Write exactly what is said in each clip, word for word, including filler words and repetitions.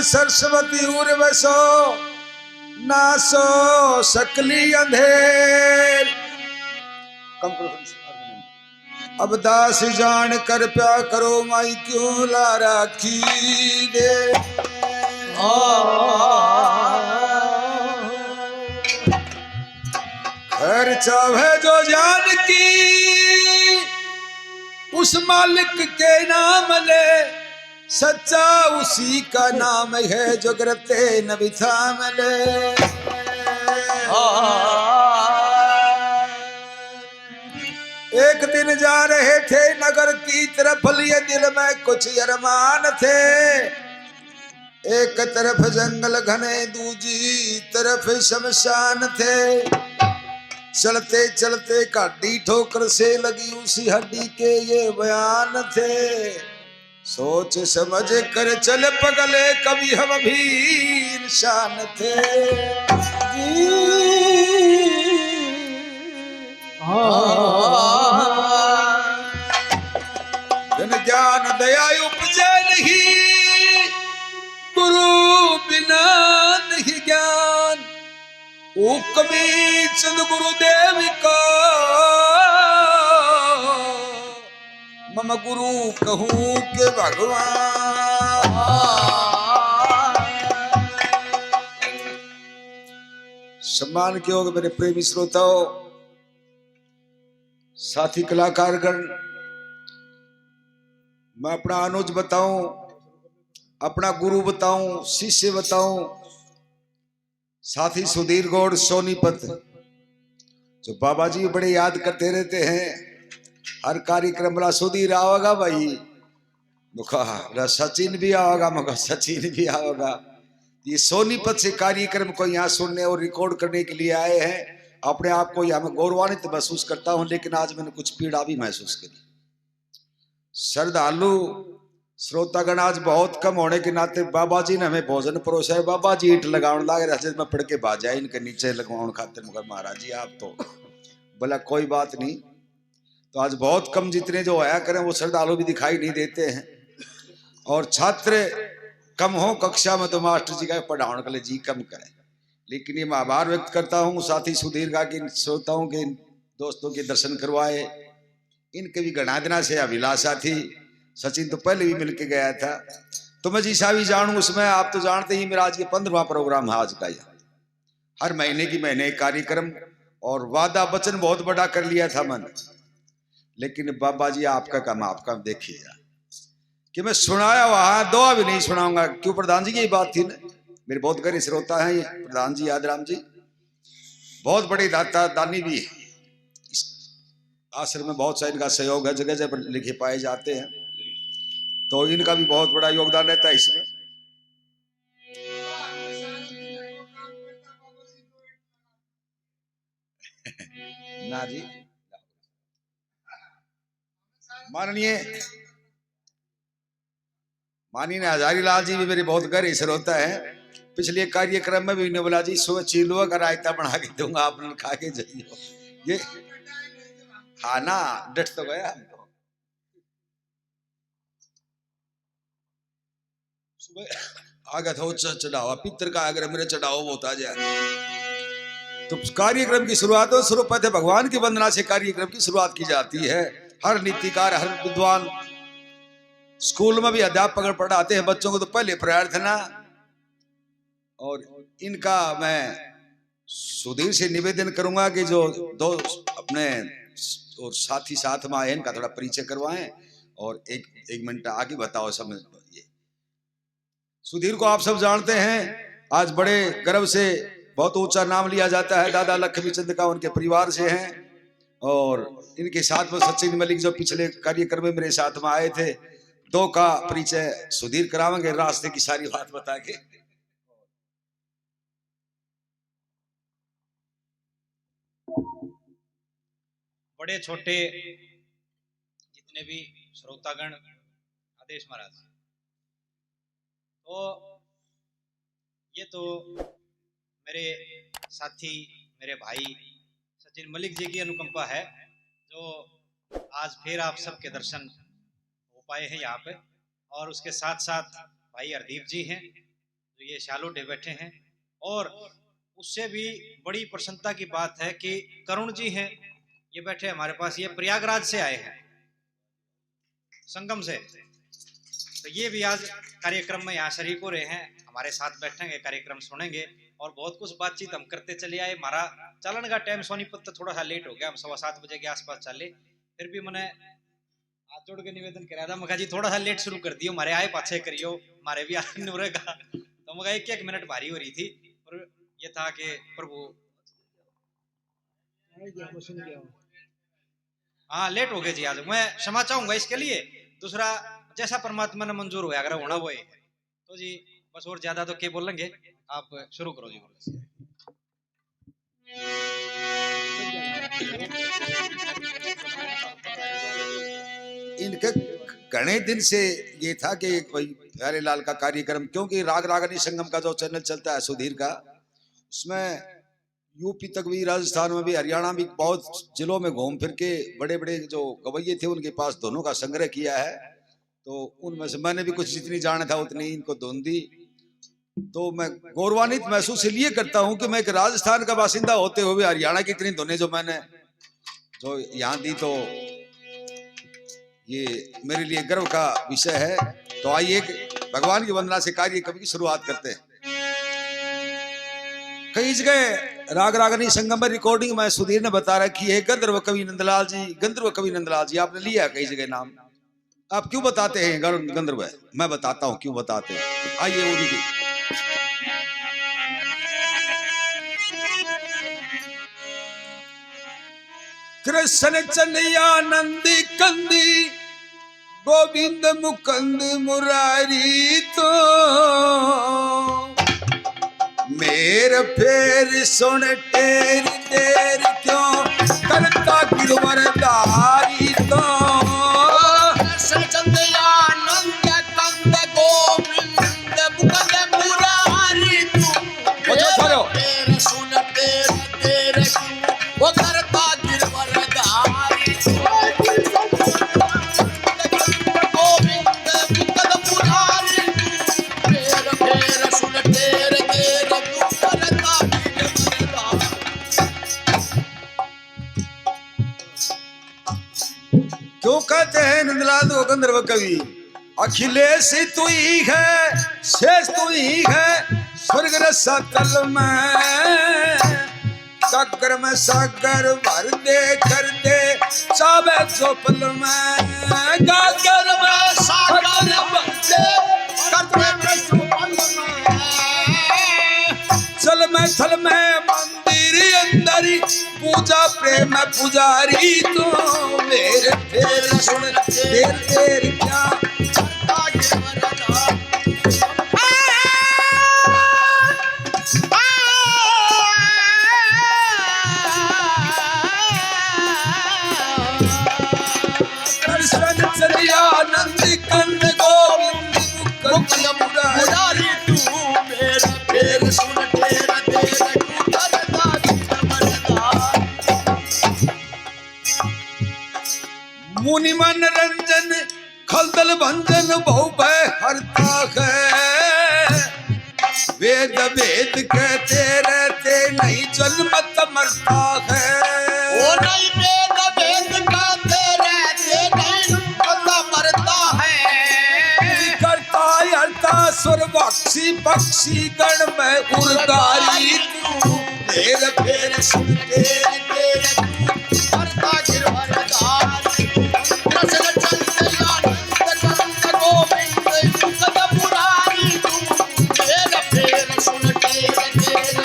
सरस्वती उर्वसो नासो सकली अंधेर। कम करो, कम करो। अब दास जान कर प्या करो, माई क्यों ला राखी दे। खैर चाहे जो जान की, उस मालिक के नाम ले, सच्चा उसी का नाम है, जो करते नबी थाम ले। एक दिन जा रहे थे नगर की तरफ, लिए दिल में कुछ अरमान थे। एक तरफ जंगल घने, दूजी तरफ शमशान थे। चलते चलते हड्डी ठोकर से लगी, उसी हड्डी के ये बयान थे। सोच समझ कर चल पगले, कभी हम भी इंसान थे। बिन ज्ञान दया उपजे नहीं, गुरु बिना नहीं ज्ञान। हुक्म चंद गुरुदेव का, मम गुरु कहूँ के भगवान। सम्मान के योग मेरे प्रेमी श्रोताओं, साथी कलाकारगण, मैं अपना अनुज बताऊं, अपना गुरु बताऊं, शिष्य बताऊं, साथी सुधीर गौड़ सोनीपत, जो बाबा जी बड़े याद करते रहते हैं, हर कार्यक्रम ला सुधीर आओगा भाई, मुखा, "रे सचिन भी आओगा?" मुखा, "सचिन भी आओगा।" ये सोनीपत से कार्यक्रम को यहाँ सुनने और रिकॉर्ड करने के लिए आए हैं। अपने आप को यहाँ मैं गौरवान्वित महसूस करता हूँ, लेकिन आज मैंने कुछ पीड़ा भी महसूस करी। श्रद्धालु श्रोतागण आज बहुत कम होने के नाते बाबा जी ने हमें भोजन परोसा है। बाबा जी ईंट लगावन लाग रहे, जब मैं पड़ के बाजा इनके नीचे लगवाउन खातिर, मगर महाराज जी आप तो बोला कोई बात नहीं। तो आज बहुत कम, जितने जो होया करें वो श्रद्धालु भी दिखाई नहीं देते हैं। और छात्र कम हो कक्षा में तो मास्टर जी का पढ़ाने के लिए जी कम करें। लेकिन ये मैं आभार व्यक्त करता हूँ साथी सुधीर का कि इन श्रोताओं के, इन दोस्तों के दर्शन करवाए। इनके भी घणा दिना से अभिलाषा थी, सचिन तो पहले भी मिलके गया था। तो मैं जिसा भी जानूँ उसमें, आप तो जानते ही मेरा आज ये पंद्रहवाँ प्रोग्राम है आज का। ये हर महीने की महीने एक कार्यक्रम, और वादा वचन बहुत बड़ा कर लिया था मैंने, लेकिन बाबा जी आपका काम आपका देखिएगा कि मैं सुनाया वहाँ दुआ भी नहीं सुनाऊंगा। क्यों प्रधान जी की बात थी ना, मेरे बहुत गहरे श्रोता हैं ये प्रधान जी यादराम जी, बहुत बड़े दाता दानी भी हैं। इस आश्रम में बहुत सा इनका सहयोग है, जगह जगह पर लिखे पाए जाते हैं, तो इनका भी बहुत बड़ा योगदान रहता है इसमें। ना जी, माननीय माननीय हजारी लाल जी भी मेरे बहुत गहरे श्रोता हैं। पिछले कार्यक्रम में भी इन्होंने बोला, "जी सुबह चीलुआ का रायता बना के दूंगा, आपने खा के जाइयो।" ये हाँ ना, डट तो गया हम तो। सुबह आगे था वो च-, चढ़ावा, पितर का आगे मेरे चढ़ावा बहुत आ जाए। तो कार्यक्रम की शुरुआत हो, सर्वप्रथम भगवान की वंदना से कार्यक्रम की शुरुआत की जाती है। हर नीतिकार, हर विद्वान, स्कूल में भी अध्यापक पढ़ाते हैं बच्चों को, तो पहले प्रार्थना। और इनका मैं सुधीर से निवेदन करूंगा कि जो दो अपने और साथी साथ में आए, इनका थोड़ा परिचय करवाएं और एक, एक मिनट आगे बताओ सब। ये सुधीर को आप सब जानते हैं, आज बड़े गर्व से बहुत ऊंचा नाम लिया जाता है दादा लक्ष्मी चंद का, उनके परिवार से हैं। और इनके साथ में सचिन मलिक जो पिछले कार्यक्रम में मेरे साथ में आए थे, दो का परिचय सुधीर करावेंगे रास्ते की सारी बात बता के। बड़े छोटे जितने भी श्रोतागण, आदेश महाराज, तो ये तो मेरे साथी, मेरे भाई सचिन मलिक जी की अनुकंपा है, जो आज फिर आप सबके दर्शन हो पाए हैं यहाँ पे। और उसके साथ साथ भाई हरदीप जी हैं, तो ये शालू डे बैठे हैं। और उससे भी बड़ी प्रसन्नता की बात है कि करुण जी हैं, ये बैठे हमारे पास, ये प्रयागराज से आए हैं, संगम से। तो ये भी आज कार्यक्रम में यहाँ शरीक हो रहे हैं, हमारे साथ बैठेंगे, कार्यक्रम सुनेंगे और बहुत कुछ बातचीत हम करते चले आए। हमारा चलन का टाइम सोनीपत तो थोड़ा सा लेट हो गया, हम सवा सात बजे के आसपास चले, फिर भी मैंने हाथ जोड़ के निवेदन करा था, मखा जी थोड़ा सा लेट शुरू कर दियो, हमारे आए पाछे करियो, हमारे भी आने रहेगा। तो मखा एक एक मिनट भारी हो रही थी, पर ये था कि प्रभु, हाँ, लेट हो गए जी, आज मैं क्षमा चाहूंगा इसके लिए। दूसरा, जैसा परमात्मा ने मंजूर होया करे, होना वो है। तो जी बस और ज्यादा तो क्या बोलेंगे, आप शुरू करो जी। इनके घणे दिन से ये था कि कोई प्यारे लाल का कार्यक्रम, क्योंकि राग रागनी संगम का जो चैनल चलता है सुधीर का, उसमें यूपी तक भी, राजस्थान में भी, हरियाणा भी, बहुत जिलों में घूम फिर के बड़े बड़े जो गवैये थे उनके पास धुनों का संग्रह किया है। तो उनमें से मैंने भी कुछ जितनी जाना था उतनी इनको धुन दी। तो मैं गौरवान्वित महसूस इसलिए करता हूं कि मैं एक राजस्थान का बासिंदा होते हुए हरियाणा की इतनी धुनें जो मैंने जो यहाँ दी, तो ये मेरे लिए गर्व का विषय है। तो आइए, भगवान की वंदना से कार्य कवि की शुरुआत करते हैं। कई जगह राग रागनी संगम में रिकॉर्डिंग में सुधीर ने बता रखी है, गंधर्व कवि नंदलाल जी, गंधर्व कवि नंदलाल जी, आपने लिया है कई जगह नाम। आप क्यों बताते हैं गण-, गंधर्व है? मैं बताता हूँ क्यों बताते हैं। आइए, वो भी। कृष्ण चंद आनंद कंद, गोविंद मुकुंद मुरारी तो। मेर फेर सुन टेर टेर क्यों करता गिरवर धारी तो। कृष्ण चंद आनंद कंद गोविंद मुकुंद मुरारी तू। बचो, छोड़ो। मेर फेर सुन टेर टेर क्यों वो करता गिरवर धारी। गोविंद मुकुंद मुरारी तू। मेर फेर सुन टेर टेर क्यों करता गिरवर धारी। क्यों कहते हैं नंदलाल वो गंधर्व कवि, अखिलेश तू ही है, शेष तू ही है, स्वर्ग रसा तल में, सागर में सागर भर दे कर दे, चावे जो पल में, गागर में सागर भर दे कर दे जो पल में, जल में थल में मंदिर अंदर पूजा प्रेम पुजारी तू। मेर फेर सुन टेर टेर क्या कृष्ण चंद आनंद कंद गोविंद मुकुंद मुरारी तू। मेर फेर सुन टेर टेर क्यों करता गिरवर धारी। मुनि मनरंजन खलदल भंजन भव भय हरता है। वेद भेद कहते रहते नहीं जन्मत मरता है। ओ नहीं वेद भेद कहते रहते नहीं जन्मत मरता है। करता हरता सुर पक्षी पक्षी गण में उर्गारी तू। फेर फेर सुन टेर टेर करता गिरवर धारी। कृष्ण चंद आनंद कंद गोविंद मुकुंद मुरारी तू। फेर फेर सुन टेर टेर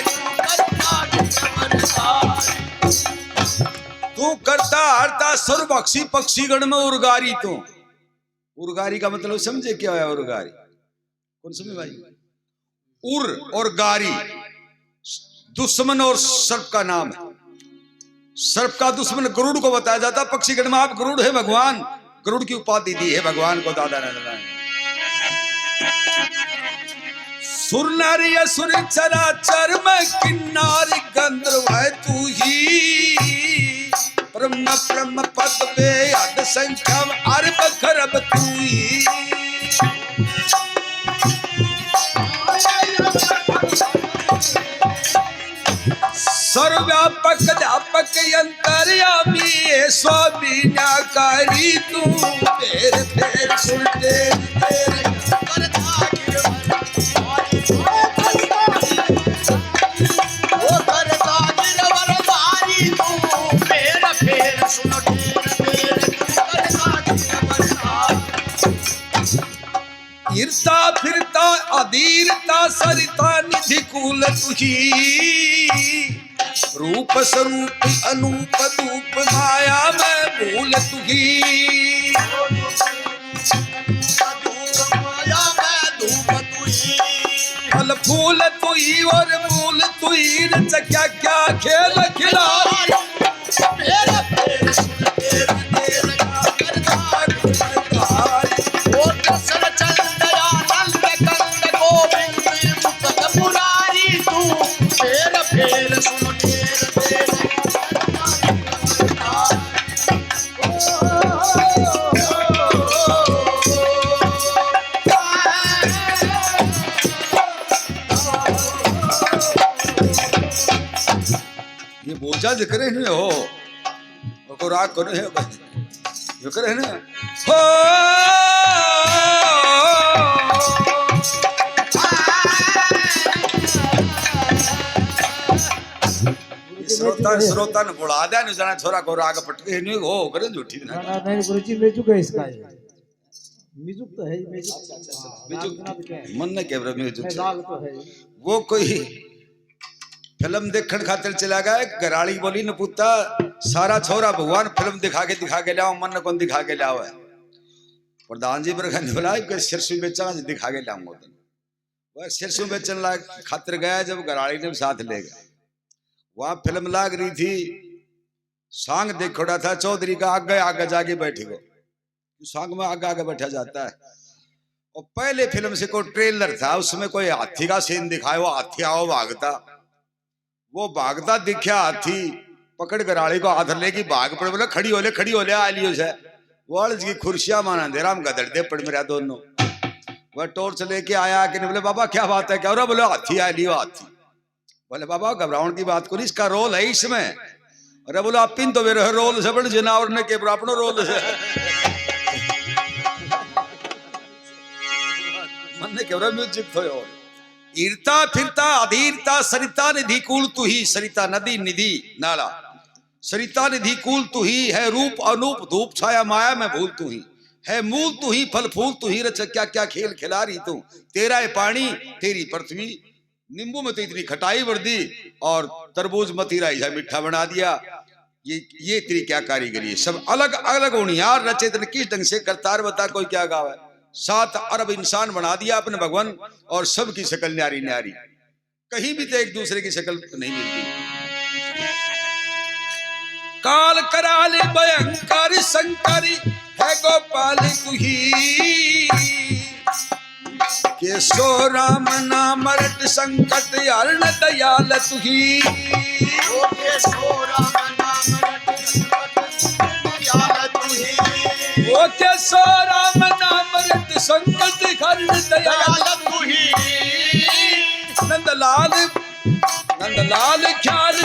करता गिरवर धारी। तू करता हरता सुर पक्षी पक्षी गण में उर्गारी तू। उर्गारी का मतलब समझे क्या है उर्गारी? कौन समझे भाई? उर और गारी दुश्मन और सर्प का नाम है। सर्प का दुश्मन गरुड़ को बताया जाता है। पक्षी गण में आप गरुड़ है भगवान, गरुड़ की उपाधि दी है भगवान को दादा ने। सुर नर असुर चराचर में किन्नार गंधर्व है तू ही। ब्रह्म ब्रह्म पद पे अध संख्या में अरब खरब तू ही। सर्वव्यापक व्यापक अंतर्यामी, स्वामी न्याकारी तू, फेर फेर सुन तेरी तेरी। ओ करता गिरवर भारी तू, फेर फेर सुन तेरी तेरी। करता गिरवर भारी। ईरता फिरता अधीरता सरिता निधि कूल तुही। रूप स्वरूप अनूप धूप माया में भूल तुही। फल फूल तुही और मूल तुही, रच क्या क्या खेल खिलाड़ी। मेरा फेर सुन तेरी तेरी। ओ दशरथ चंद आनंद कंद गोविंद मुकुंद मुरारी तू, फेर फेर सुन तेरी तेरी। ये बोझा जिक्र ही नहीं हो। ओको राग करो है भाई। जिक्र है ना। हो। श्रोता, श्रोता ने बुला दे, नु जाना छोरा को राग पटके नहीं हो, करे झूठी ना। ना, ना, नहीं, गुरु जी, म्यूजिक है इसका ये। म्यूजिक तो है ही, म्यूजिक। अच्छा, अच्छा, अच्छा। हाँ, म्यूजिक। राग ना भी क्या है? मन ने क्या म्यूजिक मैं से? राग तो है ही। वो कोई फिल्म देखण खातर चला गया, एक घराली बोली, "नपुत्ता, सारा छोरा भगवान फिल्म दिखा के, दिखा के लाओ, मन ने कौन दिखा के लाओ है?" प्रधान जी बरखा ने बोला, "के सिरसू बेचांगा, दिखा के लाऊंगा तने।" वह सिरसू बेचन लाग खातर गया, जब घराली ने भी साथ ले गया। वहां फिल्म लाग रही थी, सांग देखोड़ा था चौधरी का, आगे आगे जाके बैठ गो। सांग में आगे आगे बैठा जाता है। और पहले फिल्म से कोई ट्रेलर था, उसमें कोई हाथी का सीन दिखाया, वो हाथी आओ भागता, वो भागता दिखा हाथी, पकड़ घराली को हाथ लेके भाग पड़े, बोले, "खड़ी हो ले, खड़ी हो ले, आ लियो से।" वो आलस की कुर्सियां माना दे राम गदड़ दे पड़ मेरा दोनों। वह टॉर्च लेके आया कि नहीं, बोले, "बाबा क्या बात है, क्या हो रहा?" बोले, "हाथी आ लियो, हाथी।" बोले, "बाबा, घबरावन की बात को नहीं, इसका रोल है इसमें।" अरे बोले, "आप पिन तो मेरे रोल से बड़े जनावर ने के अपनो रोल से।" मन ने के म्यूजिक थोयो। ईरता फिरता अधीरता सरिता निधि कूल तुही, सरिता नदी निधि नाला। सरिता निधि कूल तुही, है रूप अनूप धूप छाया माया में भूल तुही, है मूल तुही फल फूल तुही, रच क्या क्या खेल खिला रही तू। तेरा है पानी, तेरी पृथ्वी, नींबू में तो इतनी खटाई भर दी और तरबूज मतीरा ऐसा मीठा बना दिया। ये, ये तेरी क्या कारीगरी है? सब अलग अलग होनिहार रचे, तने किस ढंग से करतार बता, कोई क्या गावे। सात अरब इंसान बना दिया अपने भगवान और सबकी शकल न्यारी न्यारी, कहीं भी तो एक दूसरे की शकल नहीं मिलती। काल कराल भयंकर शंकर है गोपाल तुही। केशो राम नाम रट संकट हरण दयाल तुही। ओ केशो राम नाम रट संकट हरण दयाल तुही। ओ केशो राम नाम रट संकट हरण दयाल तुही। नंदलाल, नंदलाल ख्याल